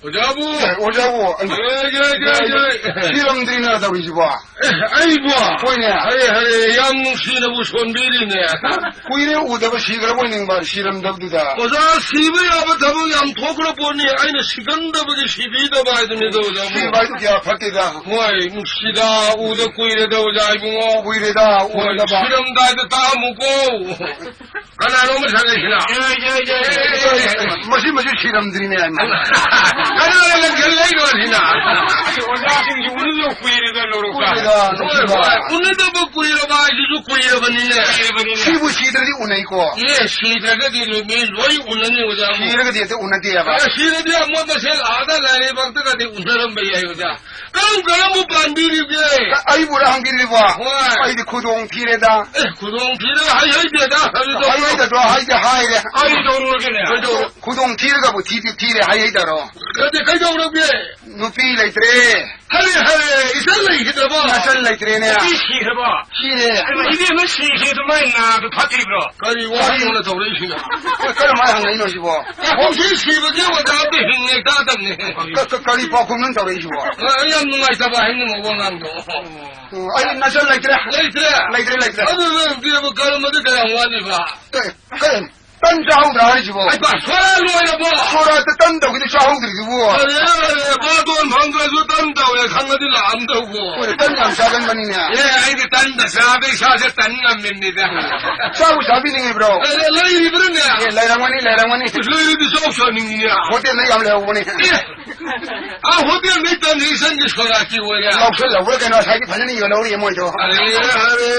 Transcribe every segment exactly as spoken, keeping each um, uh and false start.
ꯑꯣꯖꯥꯕꯨ! ꯑꯦ, ꯑꯣꯖꯥꯕꯨ! ꯑꯦ, ꯑꯦ, ꯑꯦ, ꯑꯦ꯫ ꯁꯤꯔꯝꯗ꯭ꯔꯤꯅ ꯇꯧꯔꯤꯁꯤꯕꯣ? ꯑꯦ, ꯑꯩꯕꯣ? ꯍꯣꯏꯅꯦ꯫ ꯍꯔꯦ, ꯍꯔꯦ, ꯌꯥꯝ ꯅꯨꯡꯁꯤꯅꯕꯨ ꯁꯣꯟꯕꯤꯔꯤꯅꯦ꯫ ꯀꯨꯏꯔꯦ ꯎꯗꯕ, ꯁꯤꯈ꯭ꯔꯕꯣꯏ ꯅꯤꯡꯕ, ꯁꯤꯔꯝꯗꯕꯗꯨꯗ꯫ ꯑꯣꯖꯥ, ꯁꯤꯕ ꯌꯥꯕ ꯊꯕꯛ ꯌꯥꯝ ꯊꯣꯛꯈ꯭ꯔ ꯄꯣꯠꯅꯤ꯫ ꯑꯩꯅ ꯁꯤꯒꯟꯗꯕꯒꯤ ꯁꯤꯕꯤꯗꯕ ꯍꯥꯏꯗꯨꯅꯤꯗ, ꯑꯣꯖꯥꯕꯨ꯫ ꯁꯤꯕ ꯍꯥꯏꯗꯨ ꯀꯌꯥ ꯐꯠꯇꯦꯗ꯫ ꯍꯣꯏ, ꯅꯨꯡꯁꯤꯗ, ꯎꯗ ꯀꯨꯏꯔꯦꯗ, ꯑꯣꯖꯥ ꯏꯕꯨꯡꯉꯣ꯫ ꯀꯨꯏꯔꯦꯗ ꯍꯣꯏ, ꯎꯗꯕ꯫ ꯁꯤꯔꯝꯗꯥꯏꯗ ꯇꯥꯛꯑꯝꯃꯨꯀꯣ꯫ ꯀꯅꯥꯅꯣ ꯑꯃ ꯁꯥꯒꯠꯂꯤꯁꯤꯅ? ꯑꯦ, ꯑꯦ, ꯑꯦ, ꯑꯦ, ꯑꯦ, ꯑꯦ, ꯑꯦ꯫ ꯃꯁꯤ, ꯃꯁꯤ ꯁꯤꯔꯝꯗ꯭ꯔꯤꯅꯦ ꯍꯥꯏꯃ꯫ ꯀꯅꯥꯅ ꯂꯪꯁꯤꯜꯂꯛꯏꯅꯣ ꯁꯤꯅ? ꯑꯣꯖꯥꯁꯤꯡꯁꯤ ꯎꯅꯗꯕ ꯀꯨꯏꯔꯦꯗ, ꯂꯧꯔꯣꯛꯇ꯫ ꯀꯨꯏꯔꯦꯗ, ꯍꯣꯏ, ꯅꯨꯡꯁꯤꯕ꯫ ꯍꯣꯏ꯫ ꯎꯅꯗꯕ ꯀꯨꯏꯔꯕ ꯍꯥꯏꯁꯤꯁꯨ ꯀꯨꯏꯔꯕꯅꯤꯅꯦ꯫ ꯀꯨꯏꯔꯕꯅꯤꯅꯦ꯫ ꯁꯤꯕꯨ ꯁꯤꯗ꯭ꯔꯗꯤ ꯎꯅꯩꯀꯣ꯫ ꯑꯦ, ꯁꯤꯗ꯭ꯔꯒꯗꯤ ꯅꯨꯃꯤꯠ ꯂꯣꯏ ꯎꯅꯅꯤ, ꯑꯣꯖꯥ꯫ ꯁꯤꯔꯒꯗꯤ ꯍꯦꯛꯇ ꯎꯅꯗꯦꯕ꯫ ꯑꯦ, ꯁꯤꯔꯗꯤ ꯑꯃꯣꯠ ꯃꯁꯦꯟ ꯑꯥꯗ ꯂꯥꯏꯔꯩꯕꯥꯛꯇꯒꯗꯤ ꯎꯅꯔꯝꯕ ꯌꯥꯏ, ꯑꯣꯖꯥ꯫ ꯀꯔꯝ ꯀꯔꯝꯕ ꯄꯥꯟꯕꯤꯔꯤꯒꯦ? ꯀ-, ꯑꯩꯕꯨꯔ ꯍꯪꯕꯤꯔꯤꯕꯣ? ꯍꯣꯏ꯫ ꯑꯩꯗꯤ ꯈꯨꯗꯣꯡ ꯊꯤꯔꯦꯗ꯫ ꯑꯦ, ꯈꯨꯗꯣꯡ ꯊꯤꯔꯦ, ꯍꯩ ꯍꯩꯗꯦꯗ, ꯍꯩꯗꯧ-, ꯍꯩ ꯍꯩꯗꯗ꯭ꯔꯣ? ꯍꯩꯗꯦ ꯍꯥꯏꯔꯦ꯫ ꯍꯩꯗꯧꯔꯒꯦꯅꯦ? ꯀꯩꯗꯧ-, ꯈꯨꯗꯣꯡ ꯊꯤꯔꯒꯕꯨ ꯊꯤꯗꯤ ꯊꯤꯔꯦ, ꯍꯩ ꯍꯩꯗꯔꯣ? ꯀꯩꯗꯧ-, ꯀꯩꯗꯧꯔꯒꯦ? ꯅꯨꯄꯤ ꯂꯩꯇ꯭ꯔꯦ꯫ ꯍꯔꯦ, ꯍꯔꯦ, ꯏꯆꯟ ꯂꯩꯈꯤꯗ꯭ꯔꯕꯣ? ꯅꯆꯟ ꯂꯩꯇ꯭ꯔꯦꯅꯦ꯫ ꯅꯨꯄꯤ ꯁꯤꯈ꯭ꯔꯕꯣ? ꯁꯤꯔꯦ꯫ ꯑꯗꯨ ꯏꯕꯦꯝꯃ ꯁꯤꯈꯤꯗꯨ ꯃꯥꯏ ꯅꯥꯗꯨ ꯐꯠꯇ꯭ꯔꯤꯕ꯭ꯔꯣ? ꯀꯔꯤ ꯋꯥꯅꯣꯅ ꯇꯧꯔꯛꯏꯁꯤꯅ? ꯀꯔꯝꯍꯥꯏꯅ ꯍꯪꯉꯛꯏꯅꯣ ꯁꯤꯕꯣ? ꯑꯦ, ꯍꯧꯖꯤꯛ ꯁꯤꯕꯁꯦ ꯑꯣꯖꯥ ꯑꯝꯇ ꯍꯤꯡꯉꯦ ꯇꯥꯗꯕꯅꯦ꯫ ꯀ-, ꯀ-, ꯀꯔꯤ ꯄꯥꯎꯈꯨꯝꯅꯣ ꯇꯧꯔꯛꯏꯁꯤꯕꯣ? ꯑ, ꯑꯩ ꯌꯥꯝ ꯅꯨꯡꯉꯥꯏꯇꯕ ꯍꯥꯏꯅꯤꯡꯕ ꯋꯥꯉꯥꯡꯗꯣ꯫ ꯑꯣ, ꯑꯩ ꯅꯆꯟ ꯂꯩꯇ꯭ꯔꯦ꯫ ꯂꯩꯇ꯭ꯔꯦ? ꯂꯩꯇ꯭ꯔꯦ, ꯂꯩꯇ꯭ꯔꯦ꯫ ꯑꯗꯨ ꯅꯪ ꯏꯕꯦꯝꯃ ꯀꯔꯝꯕꯗ ꯀꯌꯥꯝ ꯋꯥꯠꯂꯤꯕ? ꯀ-, ꯀ-, ꯇꯟ ꯆꯥꯍꯧꯗ꯭ꯔꯥ ꯍꯥꯏꯁꯤꯕꯣ? ꯑꯩ ꯄꯥ, ꯁꯣꯔꯥ ꯂꯣꯏꯔꯕꯣ? ꯁꯣꯔꯥꯠꯇ ꯇꯟ ꯇꯧꯒꯦꯗꯤ ꯆꯥꯍꯧꯗ꯭ꯔꯤꯗꯨꯕꯨ? ꯑꯔꯦ, ꯑꯔꯦ, ꯕꯥꯇꯣꯟ ꯐꯪꯗ꯭ꯔꯁꯨ ꯇꯟ ꯇꯧꯋꯦ ꯈꯪꯉꯗꯤ ꯂꯥꯛꯑꯝꯗꯧꯕ꯫ ꯍꯣꯏ, ꯇꯟ ꯌꯥꯝ ꯆꯥꯒꯟꯕꯅꯤꯅꯦ꯫ ꯑꯦ, ꯑꯩꯗꯤ ꯇꯟꯗ ꯆꯥꯕ ꯏꯁꯥꯁꯦ ꯇꯟ ꯉꯝꯃꯤꯕꯅꯤꯗ꯫ ꯆꯥꯕꯨ ꯆꯥꯕꯤꯅꯤꯡꯉꯤꯕ꯭ꯔꯣ? ꯑꯦ, ꯂꯩꯔꯤꯕ꯭ꯔꯅꯦ? ꯑꯦ, ꯂꯩꯔꯝꯒꯅꯤ, ꯂꯩꯔꯝꯒꯅꯤ꯫ ꯂꯩꯔꯗꯤ ꯆꯥꯎ ꯆꯥꯅꯤꯡꯉꯤꯅꯦ꯫ ꯍꯣꯇꯦꯜꯗ ꯌꯥꯝ ꯂꯩꯍꯧꯕꯅꯤ꯫ ꯑꯦ, ꯑꯥ, ꯍꯣꯇꯦꯜꯗꯩ ꯇꯟ ꯏꯆꯟꯒꯤ ꯁꯣꯔꯥꯠꯀꯤ ꯑꯣꯏꯔꯦ꯫ ꯂꯧꯁꯜꯍꯧꯕ꯭ꯔꯥ ꯀꯩꯅꯣ? ꯉꯁꯥꯏꯗꯤ ꯐꯖꯅ ꯌꯣꯜꯍꯧꯔꯤ ꯃꯣꯏꯗꯣ꯫ ꯑꯔꯦ, ꯑꯔꯦ,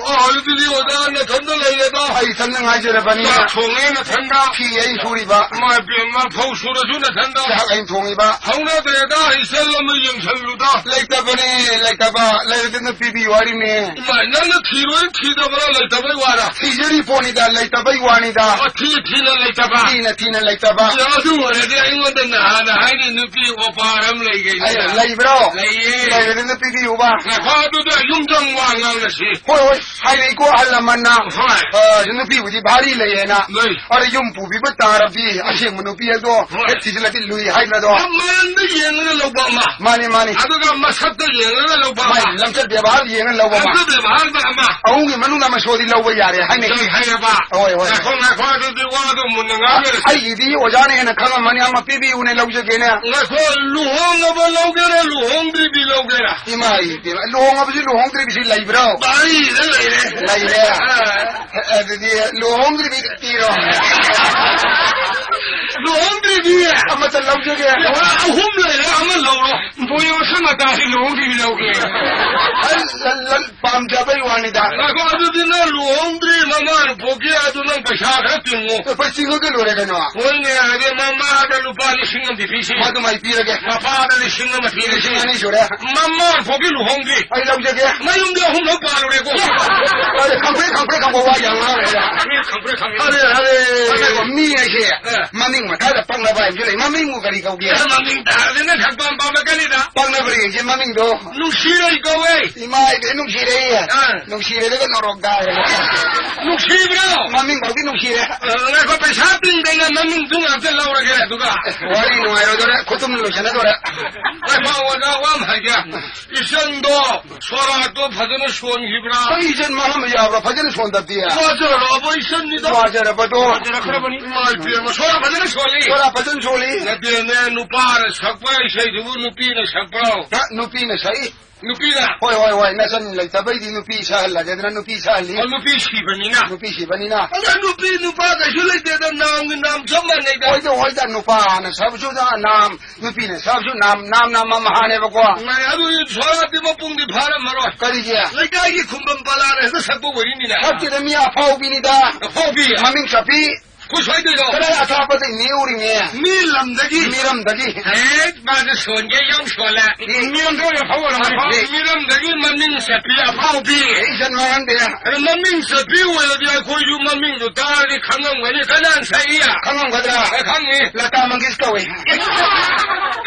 ꯑꯣ, ꯑꯗꯨꯗꯤ ꯑꯣꯖꯥ ꯅꯊꯟꯗ ꯂꯩꯔꯦꯗ꯫ ꯑꯩ ꯏꯊꯟꯗ ꯉꯥꯏꯖꯔꯕꯅꯤ꯫ ꯆꯥꯛ ꯊꯣꯡꯉꯦ ꯅꯊꯟꯗ꯫ ꯐꯤ ꯑꯩꯅ ꯁꯨꯔꯤꯕ꯫ ꯏꯃꯥ ꯏꯕꯦꯝꯃ, ꯐꯧ ꯁꯨꯔꯁꯨ ꯅꯊꯟꯗ꯫ ꯆꯥꯛ ꯑꯩꯅ ꯊꯣꯡꯉꯤꯕ꯫ ꯍꯧꯅꯗ꯭ꯔꯦꯗ, ꯏꯆꯜ ꯑꯃ ꯌꯦꯡꯁꯜꯂꯨꯗ꯫ ꯂꯩꯇꯕꯅꯦ, ꯂꯩꯇꯕ꯫ ꯂꯩꯔꯗꯤ ꯄꯤꯕꯤꯌꯨ ꯍꯥꯏꯔꯤꯅꯦ꯫ ꯏꯃꯥ, ꯅꯪꯅ ꯊꯤꯔꯣꯏ ꯊꯤꯗꯕ꯭ꯔꯥ, ꯂꯩꯇꯕꯩ ꯋꯥꯔ? ꯊꯤꯖꯔꯤ ꯄꯣꯠꯅꯤꯗ, ꯂꯩꯇꯕꯩ ꯋꯥꯅꯤꯗ꯫ ꯑꯣ, ꯊꯤ ꯊꯤꯅ ꯂꯩꯇꯕ? ꯊꯤꯅ ꯊꯤꯅ ꯂꯩꯇꯕ꯫ ꯑꯦ, ꯑꯗꯨ ꯑꯣꯏꯔꯗꯤ ꯑꯩꯉꯣꯟꯗ ꯅꯍꯥꯟꯅ ꯍꯥꯏꯔꯤ ꯅꯨꯄꯤ ꯑꯣꯄꯥꯔ ꯑꯃ ꯂꯩꯒꯩꯅ꯫ ꯑꯩ ꯂꯩꯕ꯭ꯔꯣ? ꯂꯩꯌꯦ꯫ ꯂꯩꯔꯗꯤ ꯄꯤꯕꯤꯌꯨꯕ꯫ ꯉꯥꯏꯈꯣ, ꯑꯗꯨꯗ ꯌꯨꯝꯗꯪ ꯋꯥ ꯉꯥꯡꯅꯁꯤ꯫ ꯍꯣꯏ, ꯍꯣꯏ, ꯍꯥꯏꯔꯛꯏꯀꯣ ꯑꯍꯜ ꯂꯃꯟꯅ꯫ ꯑ, ꯅꯨꯄꯤꯕꯨꯗꯤ ꯚꯥꯔꯤ ꯂꯩꯌꯦꯅ꯫ ꯂꯩ꯫ ꯑꯗ ꯌꯨꯝ ꯄꯨꯕꯤꯕ ꯇꯥꯔꯕꯗꯤ ꯑꯁꯦꯡꯕ ꯅꯨꯄꯤ ꯑꯗꯣ ꯍꯣꯏ꯫ ꯍꯦꯛ ꯊꯤꯖꯤꯜꯂꯗꯤ ꯂꯨꯏ ꯍꯥꯏꯗ꯭ꯔꯗꯣ? ꯃꯃꯥꯟꯗ ꯌꯦꯡꯉꯒ ꯂꯧꯕ ꯑꯃ꯫ ꯃꯥꯅꯤ, ꯃꯥꯅꯤ꯫ ꯑꯗꯨꯒ ꯃꯁꯛꯇ ꯌꯦꯡꯉꯒ ꯂꯧꯕ ꯑꯃ꯫ ꯃꯥꯏ ꯂꯝꯆꯠ ꯕꯦꯕꯥꯔ ꯌꯦꯡꯉ ꯂꯧꯕ ꯑꯃ꯫ ꯂꯝꯆꯠ ꯕꯦꯕꯥꯔꯗ ꯑꯃ꯫ ꯑꯍꯨꯝꯒꯤ ꯃꯅꯨꯡꯗ ꯑꯃ ꯁꯣꯏꯗꯤ ꯂꯧꯕ ꯌꯥꯔꯦ ꯍꯥꯏꯅ꯫ ꯌꯥꯏ ꯍꯥꯏꯌꯦꯕ꯫ ꯍꯣꯏ, ꯍꯣꯏ꯫ ꯉꯥꯏꯈꯣ, ꯉꯥꯏꯈꯣ, ꯑꯗꯨꯗꯤ ꯋꯥꯗꯣ ꯃꯨꯟꯅ ꯉꯥꯡꯅꯔꯁꯤ꯫ ꯑꯩꯒꯤꯗꯤ ꯑꯣꯖꯥꯅ ꯍꯦꯟꯅ ꯈꯪꯉꯝꯃꯅꯤ, ꯑꯃ ꯄꯤꯕꯤꯌꯨꯅꯦ, ꯂꯧꯖꯒꯦꯅꯦ꯫ ꯉꯥꯏꯈꯣ, ꯂꯨꯍꯣꯡꯉꯕ ꯂꯧꯒꯦꯔꯥ, ꯂꯨꯍꯣꯡꯗ꯭ꯔꯤꯕꯤ ꯂꯧꯒꯦꯔꯥ? ꯏꯃꯥ ꯏꯕꯦꯝꯃ, ꯂꯨꯍꯣꯡꯉꯕꯁꯤ ꯂꯨꯍꯣꯡꯗ꯭ꯔꯤꯕꯁꯤ ꯂꯩꯕ꯭ꯔꯣ? ꯚꯥꯔꯤꯗ ꯂꯩꯔꯦ꯫ ꯂꯩꯔꯦ꯫ ꯑꯥ꯫ ꯑꯗꯨꯗꯤ ꯂꯨꯍꯣꯡꯗ꯭ꯔꯤꯕꯤ ꯄꯤꯔꯣ꯫ ꯂꯨꯍꯣꯡꯗ꯭ꯔꯤꯕꯤ꯫ ꯑꯃꯇ ꯂꯧꯖꯒꯦ꯫ ꯂꯨꯍꯣꯡ ꯑꯍꯨꯝ ꯂꯩꯔꯦ, ꯑꯃ ꯂꯧꯔꯣ꯫ ꯕꯣꯌꯣꯁ ꯃꯇꯥꯁꯤ ꯂꯨꯍꯣꯡꯗ꯭ꯔꯤꯕꯤ ꯂꯧꯒꯦ꯫ ꯑꯩ ꯂꯟ, ꯂꯟ ꯄꯥꯝꯖꯕꯩ ꯋꯥꯅꯤꯗ꯫ ꯉꯥꯏꯈꯣ, ꯑꯗꯨꯗꯤ ꯅꯪ ꯂꯨꯍꯣꯡꯗ꯭ꯔꯤ ꯃꯃꯥꯅ ꯄꯣꯛꯀꯦ, ꯑꯗꯨ ꯅꯪ ꯄꯩꯁꯥ ꯈꯔ ꯇꯤꯡꯉꯨ꯫ ꯄꯩꯁꯥ ꯇꯤꯡꯉꯒ ꯂꯣꯏꯔꯦ ꯀꯩꯅꯣ꯫ ꯍꯣꯏꯅꯦ, ꯑꯗꯩ ꯃꯃꯥꯗ ꯂꯨꯄꯥ ꯂꯤꯁꯤꯡ ꯑꯃꯗꯤ ꯄꯤꯁꯤ꯫ ꯃꯗꯨꯃ ꯑꯩ ꯄꯤꯔꯒꯦ꯫ ꯃꯄꯥꯗ ꯂꯤꯁꯤꯡ ꯑꯃ ꯄꯤꯔꯁꯤ꯫ ꯂꯤꯁꯤꯡ ꯑꯅꯤ ꯁꯨꯔꯦ꯫ ꯃꯃꯥ ꯐꯥꯎꯒꯤ ꯂꯨꯍꯣꯡꯗ꯭ꯔꯤ꯫ ꯑꯩ ꯂꯧꯖꯒꯦ꯫ ꯃꯌꯨꯝꯗ ꯑꯍꯨꯝꯂꯛ ꯄꯥꯜꯂꯨꯔꯦꯀꯣ꯫ ꯑꯗ ꯈꯪꯄ꯭ꯔꯦꯛ ꯈꯪꯄ꯭ꯔꯦꯛ ꯈꯪꯕ ꯋꯥ ꯌꯥꯝ ꯉꯥꯡꯉꯦꯗ꯫ ꯈꯪꯄ꯭ꯔꯦꯛ ꯈꯪꯄ꯭ꯔꯦꯛ꯫ ꯑꯔꯦ, ꯑꯔꯦ꯫ ꯑꯗꯨꯒ ꯃꯤ ꯍꯥꯏꯁꯦ ꯑ꯫ ꯃꯃꯤꯡ ꯃꯊꯥꯗ ꯄꯪꯅꯕ ꯍꯥꯏꯕꯁꯨ ꯂꯩ꯫ ꯃꯃꯤꯡꯕꯨ ꯀꯔꯤ ꯀꯧꯒꯦ? ꯑꯦ, ꯃꯃꯤꯡ ꯇꯥꯔꯗꯤ ꯅꯪ ꯈꯪꯄꯥꯝ ꯄꯥꯝꯂꯛꯀꯅꯤꯗ꯫ ꯄꯪꯅꯕ ꯌꯦꯡꯁꯦ ꯃꯃꯤꯡꯗꯣ꯫ ꯅꯨꯡꯁꯤꯔꯩ ꯀꯧꯋꯦ꯫ ꯏꯃꯥ ꯏꯕꯦꯟ ꯅꯨꯡꯁꯤꯔꯩ꯫ ꯑ꯫ ꯅꯨꯡꯁꯤꯔꯩꯗꯒ ꯅꯣꯔꯣꯛ ꯇꯥꯔꯦ꯫ ꯅꯨꯡꯁꯤꯕ꯭ꯔꯣ? ꯃꯃꯤꯡ ꯐꯥꯎꯗꯤ ꯅꯨꯡꯁꯤꯔꯦ꯫ ꯑ, ꯉꯥꯏꯈꯣ, ꯄꯩꯁꯥ ꯇꯤꯡꯗꯅ ꯃꯃꯤꯡꯗꯨ ꯉꯥꯛꯇ ꯂꯧꯔꯒꯦ ꯑꯗꯨꯒ꯫ ꯋꯥꯔꯤ ꯅꯨꯡꯉꯥꯏꯔꯣꯏꯗꯣꯔꯦ, ꯈꯨꯇꯨꯝ ꯂꯣꯏꯁꯤꯟꯅꯗꯣꯔꯦ꯫ ꯉꯥꯏꯈꯣ, ꯑꯣꯖꯥ, ꯋꯥ ꯑꯃ ꯍꯥꯏꯒꯦ꯫ ꯏꯆꯟꯗꯣ ꯁꯣꯔꯥꯠꯇꯣ ꯐꯖꯅ ꯁꯣꯟꯈꯤꯕ꯭ꯔꯥ? ꯑꯩ ꯏꯆꯟ ꯃꯥꯡꯍꯟꯕ ꯌꯥꯕ꯭ꯔꯥ? ꯐꯖꯅ ꯁꯣꯟꯗꯕꯗꯤ꯫ ꯋꯥꯖꯔꯕ ꯏꯆꯟꯅꯤꯗ꯫ ꯋꯥꯖꯔꯕꯗꯣ꯫ ꯋꯥꯖꯔꯛꯈ꯭ꯔꯕꯅꯤ꯫ ꯏꯃꯥ ꯏꯕꯦꯝꯃ, ꯁꯣꯔꯥꯠ ꯐꯖꯅ ꯁꯣꯜꯂꯤ꯫ ꯁꯣꯔꯥꯠ ꯐꯖꯅ ꯁꯣꯜꯂꯤ꯫ ꯅꯠꯇꯦꯅꯦ, ꯅꯨꯄꯥꯅ ꯁꯛꯄ ꯏꯁꯩꯗꯨꯕꯨ ꯅꯨꯄꯤꯅ ꯁꯛꯄ꯭ꯔꯣ? ꯍ, ꯅꯨꯄꯤꯅ ꯁꯛꯏ꯫ ꯅꯨꯄꯤꯅ? ꯍꯣꯏ, ꯍꯣꯏ, ꯍꯣꯏ, ꯅꯆꯟ ꯂꯩꯇꯕꯩꯗꯤ ꯅꯨꯄꯤ ꯁꯛꯍꯜꯂꯒꯦꯗꯅ ꯅꯨꯄꯤ ꯁꯛꯍꯜꯂꯤ꯫ ꯑꯣ, ꯅꯨꯄꯤ ꯁꯤꯕꯅꯤꯅ? ꯅꯨꯄꯤ ꯁꯤꯕꯅꯤꯅ꯫ ꯑꯗ ꯅꯨꯄꯤ ꯅꯨꯄꯥ ꯀꯩꯁꯨ ꯂꯩꯇꯦꯗ, ꯅꯥꯝꯒꯤ ꯅꯥꯝ ꯆꯞ ꯃꯥꯟꯅꯩꯗ꯫ ꯍꯣꯏꯗ, ꯍꯣꯏꯗ, ꯅꯨꯄꯥꯅ ꯁꯛꯑꯕꯁꯨ ꯅꯥꯝ, ꯅꯨꯄꯤꯅ ꯁꯛꯑꯕꯁꯨ ꯅꯥꯝ, ꯅꯥꯝ, ꯅꯥꯝ ꯑꯃ ꯍꯥꯅꯦꯕꯀꯣ꯫ ꯃꯥꯅꯦ, ꯑꯗꯨ ꯁꯣꯔꯥꯠꯇꯤ ꯃꯄꯨꯡꯗꯤ ꯐꯥꯔꯝꯃꯔꯣꯏ꯫ ꯀꯔꯤꯒꯤ? ꯂꯩꯀꯥꯏꯒꯤ ꯈꯨꯝꯕꯝ ꯄꯂꯥꯅ ꯍꯦꯛꯇ ꯁꯛꯄ ꯑꯣꯏꯔꯤꯅꯤꯅꯦ꯫ ꯁꯛꯇꯦꯗ, ꯃꯤ ꯑꯐꯥꯎꯕꯤꯅꯤꯗ꯫ ꯑꯐꯥꯎꯕꯤ? ꯃꯃꯤꯡ ꯆꯠꯄꯤ꯫ ꯁꯣꯏꯗꯣꯏꯅꯣ? ꯀꯗꯥꯏ ꯑꯊꯥꯞꯄꯗꯒꯤ ꯅꯦꯛꯎꯔꯤꯅꯦ? ꯃꯤ ꯂꯝꯗꯒꯤ꯫ ꯃꯤꯔꯝꯗꯒꯤ꯫ ꯑꯦ, ꯃꯥꯁꯨ ꯁꯣꯟꯒꯦ ꯌꯥꯝ ꯁꯣꯜꯂꯦ꯫ ꯃꯤ꯫ ꯃꯤꯔꯝꯗ ꯑꯣꯏꯅ ꯐꯥꯎꯔꯝꯃꯅꯤ꯫ ꯃꯤ꯫ ꯃꯤꯔꯝꯗꯒꯤ ꯃꯃꯤꯡ ꯆꯠꯄꯤ ꯑꯐꯥꯎꯕꯤ꯫ ꯑꯦ, ꯏꯆꯟ ꯃꯥꯡꯍꯟꯗꯦ꯫ ꯑꯗꯣ ꯃꯃꯤꯡ ꯆꯠꯄꯤ ꯑꯣꯏꯔꯗꯤ ꯑꯩꯈꯣꯏꯁꯨ ꯃꯃꯤꯡꯗꯨ ꯇꯥꯔꯗꯤ ꯈꯪꯉꯝꯒꯅꯤ꯫ ꯀꯅꯥꯅ ꯁꯛꯏ? ꯈꯪꯉꯝꯒꯗ꯭ꯔꯥ? ꯑꯦ, ꯈꯪꯉꯤ꯫ ꯂꯇꯥ ꯃꯪꯒꯦꯁꯀꯔ ꯀꯧꯏ꯫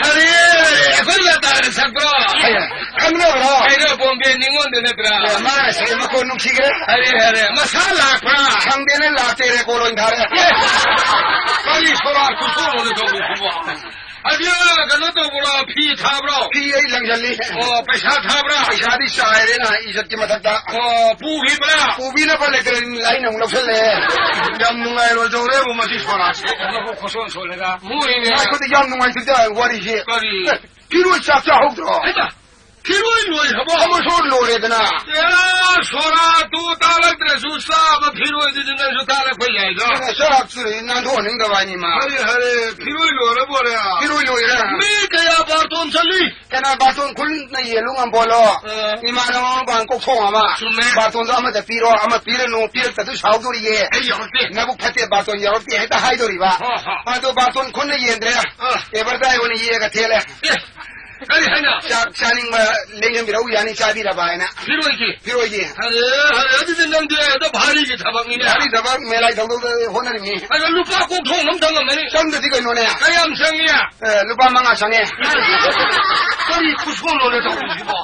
ꯑꯔꯦ, ꯑꯔꯦ, ꯑꯩꯈꯣꯏ ꯂꯇꯥꯅ ꯁꯛꯄ꯭ꯔꯣ? ꯑꯦ, ꯈꯪꯅꯕ꯭ꯔꯣ? ꯀꯩꯅꯣ, ꯕꯣꯝꯕꯦ ꯅꯤꯉꯣꯟꯗꯨ ꯅꯠꯇ꯭ꯔꯥ? ꯑꯦ, ꯃꯥꯅ ꯁꯛꯏ ꯃꯈꯣꯟ ꯅꯨꯡꯁꯤꯈ꯭ꯔꯦ꯫ ꯑꯔꯦ, ꯑꯔꯦ, ꯃꯁꯥ ꯂꯥꯛꯄ꯭ꯔꯥ? ꯈꯪꯗꯦꯅꯦ, ꯂꯥꯛꯇꯦ, ꯔꯦꯀꯣꯔꯗ ꯑꯣꯏꯅ ꯊꯥꯔꯦ꯫ ꯑꯦ, ꯀꯔꯤ ꯁꯣꯔꯥꯠ ꯈꯨꯁꯣꯟꯅꯣꯅꯦ ꯇꯧꯔꯤꯁꯤꯕꯣ? ꯑꯗꯨ ꯀꯩꯅꯣ ꯇꯧꯕ꯭ꯔꯣ? ꯐꯤ ꯊꯥꯕ꯭ꯔꯣ? ꯐꯤ ꯑꯩ ꯂꯪꯁꯤꯜꯂꯤ꯫ ꯑꯣ, ꯄꯩꯁꯥ ꯊꯥꯕ꯭ꯔꯥ? ꯄꯩꯁꯥꯗꯤ ꯆꯥꯏꯔꯦꯅ ꯏꯖꯠꯀꯤ ꯃꯊꯛꯇ꯫ ꯑꯣ, ꯄꯨꯈꯤꯕ꯭ꯔꯥ? ꯄꯨꯕꯤꯅꯕ ꯂꯩꯇ꯭ꯔꯦ, ꯂꯥꯏꯅ ꯑꯃꯨꯛ ꯂꯧꯁꯜꯂꯦ꯫ ꯌꯥꯝ ꯅꯨꯡꯉꯥꯏꯔꯣꯏꯗꯧꯔꯦꯕꯨ ꯃꯁꯤ ꯁꯣꯔꯥꯠꯁꯦ꯫ ꯈꯣꯠꯆꯣꯟ ꯁꯣꯜꯂꯦꯗ꯫ ꯃꯣꯏꯅꯦ꯫ ꯉꯥꯏꯈꯣꯗ, ꯌꯥꯝ ꯅꯨꯡꯉꯥꯏꯇ꯭ꯔꯤꯗ ꯋꯥꯔꯤꯁꯦ꯫ ꯀꯔꯤ? ꯐꯤꯔꯣꯏ ꯆꯥꯛ ꯆꯥꯍꯧꯗ꯭ꯔꯣ? ꯍꯩꯃꯥ! ꯐꯤꯔꯣꯏ ꯂꯣꯏꯈ꯭ꯔꯕꯣ? ꯑꯃꯁꯨ ꯂꯣꯏꯔꯦꯗꯅ꯫ ꯑꯦꯔꯥ, ꯁꯣꯔꯥꯠꯇꯨ ꯇꯥꯔꯛꯇ꯭ꯔꯁꯨ ꯆꯥꯕ ꯐꯤꯔꯣꯏꯗꯨꯗꯤ ꯅꯪꯁꯨ ꯇꯥꯔꯛꯄ ꯌꯥꯏꯗꯣ꯫ ꯑꯦ, ꯁꯣꯔꯥꯠꯁꯨ ꯅꯥꯟꯊꯣꯛꯍꯟꯅꯤꯡꯗꯕ ꯍꯥꯏꯅꯤ ꯃꯥ꯫ ꯍꯔꯦ, ꯍꯔꯦ, ꯐꯤꯔꯣꯏ ꯂꯣꯏꯔꯕꯣꯔꯦ? ꯐꯤꯔꯣꯏ ꯂꯣꯏꯔꯦ꯫ ꯃꯤ ꯀꯌꯥ ꯕꯥꯔꯇꯣꯟ ꯆꯠꯂꯤ? ꯀꯅꯥ ꯕꯥꯔꯇꯣꯟ ꯈꯨꯟꯅ ꯌꯦꯜꯂꯨ ꯉꯝꯕꯣꯂꯣ? ꯑ꯫ ꯏꯃꯥꯟꯅꯕ ꯑꯃ ꯄꯥꯡ ꯀꯣꯛꯊꯣꯡ ꯑꯃ꯫ ꯆꯨꯝꯃꯦ꯫ ꯕꯥꯔꯇꯣꯟꯗꯣ ꯑꯃꯗ ꯄꯤꯔꯣ, ꯑꯃ ꯄꯤꯔꯅꯨ, ꯄꯤꯔꯛꯇꯗꯤ ꯁꯥꯎꯗꯣꯔꯤꯌꯦ꯫ ꯑꯩ ꯌꯥꯎꯔꯛꯇꯦ꯫ ꯅꯕꯨꯛ ꯐꯠꯇꯦ, ꯕꯥꯔꯇꯣꯟ ꯌꯥꯎꯔꯛꯇꯦ ꯍꯦꯛꯇ ꯍꯥꯏꯗꯣꯔꯤꯕ꯫ ꯍꯣ, ꯍꯣ꯫ ꯑꯗꯣ ꯕꯥꯔꯇꯣꯟ ꯈꯨꯟꯅ ꯌꯦꯟꯗ꯭ꯔꯦ꯫ ꯑ꯫ ꯑꯦꯕꯔꯗꯥꯏ ꯑꯣꯏꯅ ꯌꯦꯛꯑꯒ ꯊꯦꯜꯂꯦ꯫ ꯑꯦ, ꯀꯔꯤ ꯍꯥꯏꯅ? ꯆꯥꯛ ꯆꯥꯅꯤꯡꯕ ꯂꯦꯡꯖꯟꯕꯤꯔꯛꯎ ꯌꯥꯅꯤ, ꯆꯥꯕꯤꯔꯕ ꯍꯥꯏꯅ꯫ ꯐꯤꯔꯣꯏꯒꯤ? ꯐꯤꯔꯣꯏꯒꯤ꯫ ꯑꯔꯦ, ꯑꯔꯦ, ꯑꯗꯨꯗꯤ ꯅꯪꯗꯤ ꯍꯦꯛꯇ ꯚꯥꯔꯤꯒꯤ ꯊꯕꯛꯅꯤꯅꯦ꯫ ꯚꯥꯔꯤ ꯊꯕꯛ, ꯃꯦꯂꯥꯏ ꯇꯧꯗꯧꯗ ꯍꯣꯠꯅꯔꯤꯃꯤ꯫ ꯑꯗꯣ ꯂꯨꯄꯥ ꯀꯣꯛꯊꯣꯡ ꯑꯃ ꯆꯪꯉꯝꯃꯅꯤ꯫ ꯆꯪꯗꯗꯤ ꯀꯩꯅꯣꯅꯦ? ꯀꯌꯥꯝ ꯆꯪꯉꯤ? ꯑꯦ, ꯂꯨꯄꯥ ꯃꯉꯥ ꯆꯪꯉꯦ꯫ ꯀꯔꯤ ꯈꯨꯁꯣꯟꯅꯣꯅꯦ ꯇꯧꯔꯤꯁꯤꯕꯣ?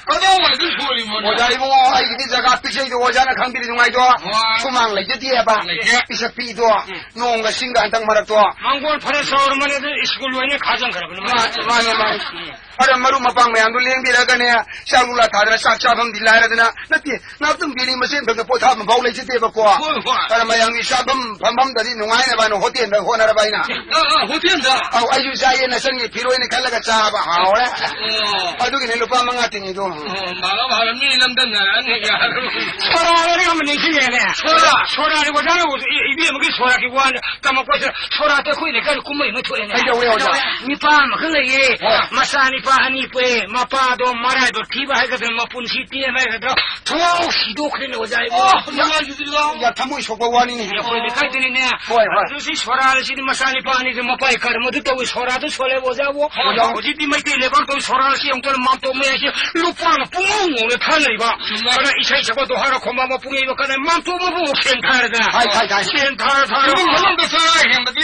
ꯀꯗꯥꯏꯋꯥꯏꯗ ꯁꯣꯜꯂꯤꯃꯣꯅꯦ? ꯑꯣꯖꯥ ꯏꯕꯨꯡꯉꯣ, ꯑꯩꯒꯤꯗꯤ ꯖꯒꯥ ꯄꯤꯛꯆꯩꯗꯣ ꯑꯣꯖꯥꯅ ꯈꯪꯕꯤꯔꯤ ꯅꯨꯡꯉꯥꯏꯗꯣ꯫ ꯍꯣꯏ꯫ ꯁꯨꯃꯥꯡ ꯂꯩꯖꯗꯦꯕ꯫ ꯂꯩꯇꯦ꯫ ꯄꯤꯁꯛ ꯄꯤꯛꯏꯗꯣ꯫ ꯎꯝ꯫ ꯅꯣꯡꯒ ꯁꯤꯡꯒ ꯍꯟꯗꯛ ꯃꯔꯛꯇꯣ꯫ ꯃꯥꯡꯒꯣꯜ ꯐꯔ ꯆꯥꯎꯔꯝꯃꯅꯤ, ꯑꯗꯨ ꯁ꯭ꯀꯨꯜ ꯑꯣꯏꯅ ꯈꯥꯖꯪꯈ꯭ꯔꯕꯅꯤ꯫ ꯃꯥ-, ꯃꯥꯅꯦ, ꯃꯥꯅꯦ꯫ ꯎꯝ꯫ ꯑꯗ ꯃꯔꯨꯞ ꯃꯄꯥꯡ ꯃꯌꯥꯝꯗꯣ ꯂꯦꯡꯕꯤꯔꯒꯅꯦ, ꯆꯥꯛ ꯂꯨꯛꯂꯥ ꯊꯥꯗꯅ ꯆꯥꯛ ꯆꯥꯐꯝꯗꯤ ꯂꯥꯏꯔꯗꯅ, ꯅꯠꯇꯦ, ꯉꯥꯏꯍꯥꯛꯇꯪ ꯕꯤꯂꯤ ꯃꯆꯦꯟ ꯐꯝꯗ ꯄꯣꯊꯥꯐꯝ ꯐꯥꯎ ꯂꯩꯖꯗꯦꯕꯀꯣ꯫ ꯍꯣꯏ, ꯍꯣꯏ꯫ ꯑꯗ ꯃꯌꯥꯝꯒꯤ ꯆꯥꯐꯝ ꯐꯝꯐꯝꯗꯗꯤ ꯅꯨꯡꯉꯥꯏꯅꯕ ꯍꯥꯏꯅ ꯍꯣꯇꯦꯜꯗ ꯍꯣꯠꯅꯔꯕ ꯑꯩꯅ꯫ ꯑ, ꯑ, ꯍꯣꯇꯦꯜꯗ? ꯑꯧ, ꯑꯩꯁꯨ ꯆꯥꯏꯌꯦ, ꯅꯆꯟꯒꯤ ꯐꯤꯔꯣꯏꯅ ꯈꯜꯂꯒ ꯆꯥꯕ ꯍꯥꯎꯔꯦ꯫ ꯑꯣ꯫ ꯑꯗꯨꯒꯤꯅꯦ ꯂꯨꯄꯥ ꯃꯉꯥ ꯇꯤꯡꯉꯤꯗꯣ꯫ ꯑꯣ, ꯃꯥ ꯃꯥ ꯃꯤ ꯂꯝꯗꯝꯅꯔꯛꯑꯅꯤ ꯌꯥꯔꯣꯏ꯫ ꯁꯣꯔꯥꯠ ꯅꯤꯡꯁꯤꯡꯉꯦꯅꯦ꯫ ꯁꯣꯔꯥ꯫ ꯁꯣꯔꯥꯅꯤ ꯑꯣꯖꯥꯅ ꯏ-, ꯏꯕꯦꯝꯃꯒꯤ ꯁꯣꯔꯥꯒꯤ ꯋꯥꯅꯤ ꯇꯝꯃꯛꯄꯁꯦ꯫ ꯁꯣꯔꯥꯗ ꯑꯩꯈꯣꯏ ꯂꯩꯀꯥꯏꯗ ꯀꯨꯝꯍꯩ ꯑꯃ ꯊꯣꯛꯑꯦꯅꯦ꯫ ꯀꯩꯗꯧꯋꯦ ꯑꯣꯖꯥ? ꯅꯤꯄꯥ ꯑꯃꯈꯛ ꯂꯩꯌꯦ꯫ ꯍꯣꯏ꯫ ꯃꯆꯥ ꯅꯤꯄꯥ ꯑꯅꯤ ꯄꯣꯛꯑꯦ꯫ ꯃꯄꯥꯗꯣ ꯃꯔꯥꯏꯕꯛ ꯊꯤꯕ ꯍꯥꯏꯒꯗ꯭ꯔꯥ, ꯃꯄꯨꯟꯁꯤ ꯇꯦꯟꯕ ꯍꯥꯏꯒꯗ꯭ꯔꯥ, ꯊꯣꯛ ꯁꯤꯗꯣꯛꯈ꯭ꯔꯦꯅꯦ ꯑꯣꯖꯥ ꯏꯕꯣ꯫ ꯑꯣ, ꯅꯨꯡꯉꯥꯏꯖꯗ꯭ꯔꯤꯗꯣ꯫ ꯌꯥ, ꯊꯃꯣꯏ ꯁꯣꯛꯄ ꯋꯥꯅꯤꯅꯦ꯫ ꯑꯩꯈꯣꯏ ꯂꯩꯀꯥꯏꯗꯅꯤꯅꯦ꯫ ꯍꯣꯏ, ꯍꯣꯏ꯫ ꯑꯗꯨ ꯁꯤ ꯁꯣꯔꯥꯁꯤꯗꯤ ꯃꯆꯥ ꯅꯤꯄꯥ ꯑꯅꯤꯁꯦ ꯃꯄꯥꯏ ꯀꯔꯝ ꯑꯗꯨ ꯇꯧꯏ, ꯁꯣꯔꯥꯗꯨ ꯁꯣꯜꯂꯦ ꯑꯣꯖꯥꯕꯨ꯫ ꯑꯣꯖꯥ꯫ ꯍꯧꯖꯤꯛꯇꯤ ꯃꯩꯇꯩ ꯂꯩꯕꯥꯛꯇ ꯁꯣꯔꯥꯁꯤ ꯑꯃꯨꯛꯇ ꯃꯥꯝꯇꯣꯞ ꯃꯌꯥꯏꯁꯤ ꯂꯨꯄꯥꯅ ꯄꯨꯡꯉꯧ ꯉꯧꯔꯦ ꯊꯥꯅꯔꯤꯕ꯫ ꯆꯨꯝꯃꯦ꯫ ꯑꯗ ꯏꯁꯩ ꯁꯛꯄ ꯗꯣꯍꯥꯔ ꯈꯣꯡꯕ ꯃꯄꯨꯡ ꯌꯩꯕ ꯀꯥꯟꯗ ꯃꯥꯝꯇꯣꯞ ꯃꯄꯨꯡ ꯁꯦꯟ ꯊꯥꯔꯗꯅ꯫ ꯊꯥꯏ, ꯊꯥꯏ, ꯊꯥꯏ꯫ ꯁꯦꯟ ꯊꯥꯔ ꯊꯥꯔ ꯏꯃꯨꯡ ꯃꯅꯨꯡꯗ ꯆꯔꯥ ꯍꯦꯟꯕꯗꯤ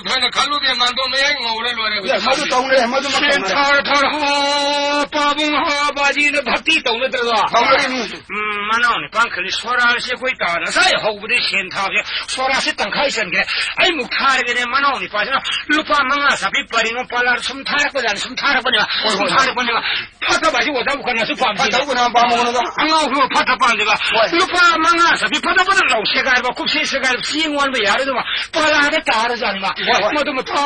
ꯊꯣꯏꯅ ꯈꯜꯂꯨꯗꯦ, ꯃꯥꯝꯇꯣꯞ ꯃꯌꯥꯏ ꯉꯧꯔꯦ ꯂꯣꯏꯔꯦ꯫ ꯑꯦ, ꯃꯗꯨ ꯇꯧꯅꯔꯦ, ꯃꯗꯨꯃꯛ ꯁꯦꯟ ꯇꯧꯅꯔꯦ꯫ ꯊꯥꯔ ꯊꯥꯔ ꯍꯥ ꯄꯥꯕꯨꯡ ꯍꯥ ꯕꯥꯖꯤꯅ ꯚꯛꯇꯤ ꯇꯧꯅꯗ꯭ꯔꯗꯣ? ꯇꯧꯅꯔꯤꯅꯤ꯫ ꯎꯝ, ꯃꯅꯥꯎ ꯅꯤꯄꯥ ꯈꯜꯂꯤ, ꯁꯣꯔꯥꯁꯦ ꯑꯩꯈꯣꯏ ꯇꯥꯅ ꯉꯁꯥꯏ ꯍꯧꯕꯗꯩ ꯁꯦꯟ ꯊꯥꯕꯁꯦ ꯁꯣꯔꯥꯁꯦ ꯇꯪꯈꯥꯏ ꯆꯟꯈ꯭ꯔꯦ꯫ ꯑꯩꯃꯨꯛ ꯊꯥꯔꯒꯦꯅꯦ, ꯃꯅꯥꯎ ꯅꯤꯄꯥꯁꯤꯅ ꯂꯨꯄꯥ ꯃꯉꯥ ꯆꯥꯄꯤ ꯄꯔꯤꯅꯣ ꯄꯥꯂꯥꯔ ꯁꯨꯝ ꯊꯥꯔꯛꯄꯖꯥꯠꯅꯤ, ꯁꯨꯝ ꯊꯥꯔꯛꯄꯅꯦꯕ, ꯍꯣꯏ, ꯁꯨꯝ ꯍꯣꯏ, ꯍꯣꯏ꯫ ꯊꯥꯔꯛꯄꯅꯦꯕ꯫ ꯐꯠꯇꯕ ꯍꯥꯏꯁꯤ ꯑꯣꯖꯥꯕꯨ ꯀꯅꯥꯁꯨ ꯄꯥꯝꯗꯦ꯫ ꯐꯠꯇꯕ ꯀꯅꯥ ꯄꯥꯝꯃꯣ ꯑꯣꯖꯥ? ꯑꯉꯥꯎꯕ ꯐꯠꯇ ꯄꯥꯝꯗꯦꯕ꯫ ꯍꯣꯏ꯫ ꯂꯨꯄꯥ ꯃꯉꯥ ꯆꯥꯄꯤ ꯐꯠꯇ ꯐꯠꯇ ꯂꯧ ꯁꯦꯒꯥꯏꯕ, ꯀꯨꯞꯁꯤ ꯁꯦꯒꯥꯏꯕ, ꯆꯦꯡ ꯋꯥꯟꯕ ꯌꯥꯔꯣꯏꯗꯕ ꯄꯥꯂꯥꯗ ꯇꯥꯔꯖꯥꯠꯅꯤꯕ꯫ ꯍꯣꯏ, ꯍꯣꯏ꯫ ꯃꯗꯨ ꯃꯊꯥ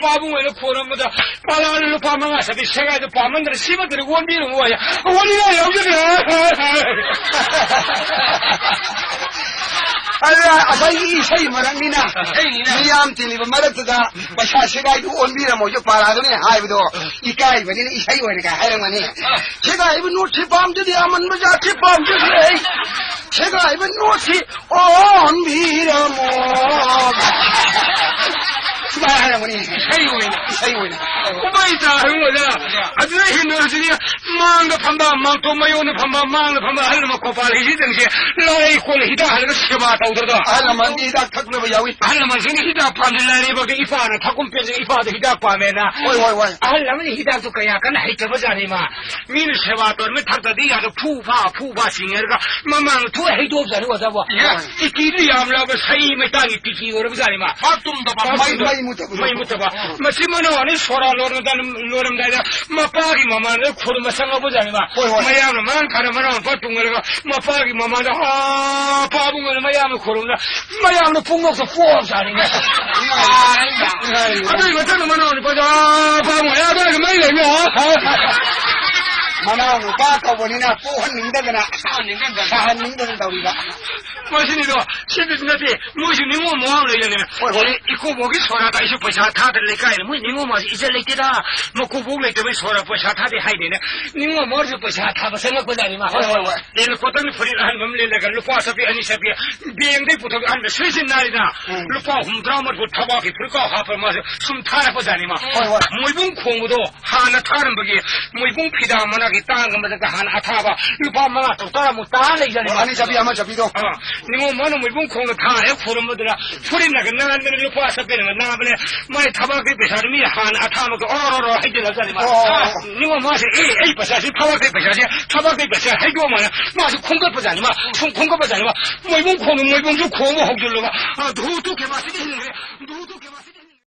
ꯄꯥꯕꯨꯡ ꯑꯣꯏꯅ ꯈꯣꯏꯔꯝꯕꯗ ꯄꯥꯂꯥꯗ ꯂꯨꯄꯥ ꯃꯉꯥ ꯆꯥꯄꯤ ꯁꯦꯒꯥꯏꯗ ꯄꯥꯝꯃꯟꯗꯅ ꯁꯤꯃꯠꯇꯗꯤ ꯑꯣꯟꯕꯤꯔꯝꯃꯣ ꯍꯥꯏ꯫ ꯑꯣꯟꯅꯤꯡꯉꯥꯏ ꯌꯥꯎꯖꯗꯦ꯫ ꯑꯗꯨꯅ ꯉꯁꯥꯏꯒꯤ ꯏꯁꯩ ꯃꯔꯛꯅꯤꯅ ꯏꯁꯩꯅꯤꯅ꯫ ꯃꯤꯌꯥꯝ ꯇꯤꯜꯂꯤꯕ ꯃꯔꯛꯇꯨꯗ ꯄꯩꯁꯥ ꯁꯦꯒꯥꯏꯗꯨ ꯑꯣꯟꯕꯤꯔꯝꯃꯣꯁꯨ ꯄꯥꯔꯥꯗꯨꯅ ꯍꯥꯏꯕꯗꯣ ꯏꯀꯥꯏꯕꯅꯤꯅ ꯏꯁꯩ ꯑꯣꯏꯅ ꯀꯥꯏ ꯍꯥꯏꯔꯝꯒꯅꯤ꯫ ꯁꯦꯒꯥꯏꯕ ꯅꯣꯠꯁꯤ ꯄꯥꯝꯖꯗꯦ, ꯑꯃꯟꯕ ꯖꯥꯠꯁꯤ ꯄꯥꯝꯖꯗꯦ ꯑꯩ꯫ ꯁꯦꯒꯥꯏꯕ ꯅꯣꯠꯁꯤ ꯑꯣꯟꯕꯤꯔꯝꯃꯣ꯫ ꯁꯨꯃꯥꯏꯅ ꯍꯥꯏꯔꯝꯒꯅꯤ꯫ ꯏꯁꯩ ꯑꯣꯏꯅ꯫ ꯏꯁꯩ ꯑꯣꯏꯅ꯫ ꯀꯨꯝꯍꯩ ꯇꯥ ꯍꯥꯏꯕ ꯑꯣꯖꯥ꯫ ꯑꯗꯨꯗ ꯍꯦꯟꯅ ꯍꯧꯖꯤꯛ ꯃꯥꯡꯗ ꯐꯝꯕ, ꯃꯥꯡꯇꯣꯞ ꯃꯌꯣꯟꯗ ꯐꯝꯕ, ꯃꯥꯡꯗ ꯐꯝꯕ ꯑꯍꯜ ꯂꯃꯟ ꯀꯣꯄꯥꯜ ꯍꯤꯁꯤꯗꯪꯁꯦ ꯂꯥꯏ ꯀꯣꯜꯂ ꯍꯤꯗꯥꯛ ꯍꯜꯂꯒ ꯁꯦꯕꯥ ꯇꯧꯗ꯭ꯔꯗꯣ? ꯑꯍꯜ ꯂꯃꯟꯗꯤ ꯍꯤꯗꯥꯛ ꯊꯛꯅꯕ ꯌꯥꯎꯏ꯫ ꯑꯍꯜ ꯂꯃꯟꯁꯤꯡꯅ ꯍꯤꯗꯥꯛ ꯄꯥꯝꯗꯦ, ꯂꯥꯏꯔꯩꯕꯥꯛꯇ ꯏꯄꯥꯅ ꯊꯛꯀꯨꯝ ꯄꯦꯟꯖꯩ, ꯏꯄꯥꯗ ꯍꯤꯗꯥꯛ ꯄꯥꯝꯃꯦꯅ꯫ ꯍꯣꯏ, ꯍꯣꯏ, ꯍꯣꯏ꯫ ꯑꯍꯜ ꯑꯃꯅ ꯍꯤꯗꯥꯛꯇꯨ ꯀꯌꯥ ꯀꯟꯅ ꯍꯩꯇꯕ ꯖꯥꯠꯅꯤ ꯃꯥ꯫ ꯃꯤꯅ ꯁꯦꯕꯥ ꯇꯧꯔꯃꯤ ꯊꯛꯇꯗꯤ ꯌꯥꯗ ꯐꯨ ꯐꯥ, ꯐꯨ ꯐꯥ ꯁꯤꯡꯉꯔꯒ ꯃꯃꯥꯡꯗ ꯊꯣꯛ ꯍꯩꯗꯣꯛꯑꯕꯖꯥꯠꯅꯤ ꯑꯣꯖꯥꯕꯣ꯫ ꯏꯌꯥ꯫ ꯇꯤꯀꯤꯗꯨ ꯌꯥꯝꯂꯕ ꯁꯍꯤ ꯃꯩꯇꯥꯡꯒꯤ ꯇꯤꯀꯤ ꯑꯣꯏꯔꯕ ꯖꯥꯠꯅꯤ ꯃꯥ꯫ ꯄꯥꯛ ꯇꯨꯝꯗꯕ, ꯄꯥꯛ ꯃꯩ, ꯇꯨꯝꯗꯕ꯫ ꯃꯩ ꯃꯨꯠꯇꯕꯗꯣ꯫ ꯃꯩ ꯃꯨꯠꯇꯕ꯫ ꯃꯁꯤ ꯃꯅꯥꯎ ꯑꯅꯤ ꯁꯣꯔꯥ ꯂꯣꯟꯕꯗ ꯂꯣꯏꯔꯝꯗꯥꯏꯗ ꯃꯄꯥꯒꯤ ꯃꯃꯥꯡꯗ ꯈꯨꯔꯨꯝꯕ ꯆꯪꯉꯛꯄ ꯖꯥꯠꯅꯤ ꯃꯥ꯫ ꯍꯣꯏ, ꯍꯣꯏ꯫ ꯃꯌꯥꯝꯅ ꯃꯥꯡ ꯊꯥꯅ ꯃꯅꯥꯎ ꯅꯨꯄꯥ ꯇꯨꯡꯉꯔꯒ ꯃꯄꯥꯒꯤ ꯃꯃꯥꯡꯗ, "ꯑꯥ, ꯄꯥꯕꯨꯡ" ꯑꯅ ꯃꯌꯥꯝꯅ ꯈꯨꯔꯨꯝꯗ ꯃꯌꯥꯝꯅ ꯄꯨꯡꯅꯣꯛꯇ ꯄꯣꯛꯑꯕ ꯖꯥꯠꯅꯤꯅꯦ꯫ ꯑꯗꯨꯒꯤ ꯃꯊꯪꯗ ꯃꯅꯥꯎ ꯅꯨꯄꯥꯗ, "ꯑꯥ, ꯄꯥꯕꯨꯡ, ꯑꯥ, ꯑꯗꯨꯋꯥꯏꯗ ꯃꯩ ꯂꯩꯕ꯭ꯔꯣ?" ꯃꯅꯥꯎ ꯅꯨꯄꯥ ꯀꯧꯕꯅꯤꯅ ꯄꯣꯛꯍꯟꯅꯤꯡꯗꯗꯅ, ꯁꯥꯍꯟꯅꯤꯡꯗꯗꯅ ꯇꯧꯔꯤꯕ꯫ ꯃꯁꯤꯅꯤꯗꯣ, ꯁꯤꯗꯤ ꯅꯠꯇꯦ, ꯃꯣꯏꯁꯨ ꯅꯤꯡꯉꯣꯝ ꯃꯋꯥ ꯂꯩꯔꯅꯦ꯫ ꯍꯣꯏ, ꯍꯣꯏ꯫ ꯑꯗꯩ ꯏꯀꯨꯕꯣꯛꯀꯤ ꯁꯣꯔꯥꯠꯇ ꯑꯩꯁꯨ ꯄꯩꯁꯥ ꯊꯥꯗ꯭ꯔꯦ ꯂꯩꯀꯥꯏꯗ꯫ ꯃꯣꯏ ꯅꯤꯡꯉꯣꯝ ꯃꯋꯥꯁꯦ ꯏꯖꯠ ꯂꯩꯇꯦꯗ꯫ ꯃꯀꯨꯕꯣꯛ ꯂꯩꯇꯕꯩ ꯁꯣꯔꯥꯠ ꯄꯩꯁꯥ ꯊꯥꯗꯦ ꯍꯥꯏꯅꯦꯅ꯫ ꯅꯤꯡꯉꯣꯝ ꯃꯋꯥꯁꯨ ꯄꯩꯁꯥ ꯊꯥꯕ ꯆꯪꯉꯛꯄꯖꯥꯠꯅꯤ ꯃꯥ꯫ ꯍꯣꯏ, ꯍꯣꯏ, ꯍꯣꯏ꯫ ꯑꯩꯅ ꯀꯣꯇꯟꯒꯤ ꯐꯨꯔꯤꯠ ꯑꯍꯟꯕ ꯑꯃ ꯂꯤꯠꯂꯒ ꯂꯨꯄꯥ ꯆꯠꯄꯤ, ꯑꯅꯤ ꯆꯠꯄꯤ, ꯕꯦꯡꯗꯩ ꯄꯨꯊꯣꯛꯄꯤ ꯑꯍꯟꯕ ꯁꯤꯖꯤꯟꯅꯔꯤꯗ꯫ ꯎꯝ꯫ ꯂꯨꯄꯥ ꯍꯨꯝꯗ꯭ꯔꯥ ꯃꯔꯤꯐꯨ ꯊꯕꯥꯛꯀꯤ ꯐꯨꯔꯤꯠꯀꯥꯎ ꯍꯥꯞꯄ ꯃꯥꯁꯨ ꯁꯨꯝ ꯊꯥꯔꯛꯄꯖꯥꯠꯅꯤ ꯃꯥ꯫ ꯍꯣꯏ, ꯍꯣꯏ꯫ ꯃꯣꯏꯕꯨꯡ ꯈꯣꯡꯕꯗꯣ ꯍꯥꯟꯅ ꯊꯥꯔꯝꯕꯒꯤ ꯃꯣꯏꯕꯨꯡ ꯐꯤꯗꯥ ꯃꯅꯥꯛꯀꯤ ꯇꯥꯡꯒ ꯃꯊꯛꯇ ꯍꯥꯟꯅ ꯑꯊꯥꯕ ꯂꯨꯄꯥ ꯃꯉꯥ ꯇꯔꯨꯛ ꯇꯔꯥꯃꯨꯛ ꯇꯥ ꯂꯩꯖꯥꯠꯅꯤ ꯃꯥ꯫ ꯑꯅꯤ ꯆꯠꯄꯤ, ꯑꯃ ꯆꯠꯄꯤꯗꯣ꯫ ꯑꯥ, ꯅꯤꯉꯣꯜ ꯃꯥꯅ ꯃꯣꯏꯕꯨꯡ ꯈꯣꯡꯗ ꯊꯥ ꯍꯦꯛ ꯐꯨꯔꯝꯕꯗꯨꯅ ꯐꯨꯔꯤꯠꯅꯒ ꯅꯥꯟꯕꯅ ꯂꯨꯄꯥ ꯆꯠꯄꯤꯅꯒ ꯅꯥꯕꯅꯦ꯫ ꯃꯥꯏ ꯊꯕꯥꯛꯀꯤ ꯄꯩꯁꯥꯗꯨ ꯃꯤ ꯍꯥꯟꯅ ꯑꯊꯥꯕꯒ ꯑꯣꯔꯣ ꯑꯣꯔꯣ ꯍꯩꯖꯤꯜꯂꯖꯥꯠꯅꯤ ꯃꯥ꯫ ꯑꯣ꯫ ꯑꯥ, ꯅꯤꯉꯣꯜ ꯃꯥꯁꯦ, "ꯑꯦ, ꯑꯩ ꯄꯩꯁꯥꯁꯤ ꯊꯕꯥꯛꯀꯤ ꯄꯩꯁꯥꯁꯦ, ꯊꯕꯥꯛꯀꯤ ꯄꯩꯁꯥ ꯍꯩꯗꯣꯛꯑꯝꯃꯅ" ꯃꯥꯁꯨ ꯈꯣꯝꯒꯠꯄꯖꯥꯠꯅꯤ ꯃꯥ꯫ ꯁꯨꯝ ꯈꯣꯝꯒꯠꯄꯖꯥꯠꯅꯤ ꯃꯥ꯫ ꯃꯣꯏꯕꯨꯡ ꯈꯣꯡꯗ ꯃꯣꯏꯕꯨꯡꯁꯨ ꯈꯣꯡꯕ ꯍꯧꯖꯤꯜꯂꯕ꯫ ꯑꯥ, ꯙꯨ ꯇꯨ ꯀꯦꯄꯥꯁꯤꯇꯤ ꯍꯤꯡꯈ꯭ꯔꯦ꯫ Due to capacity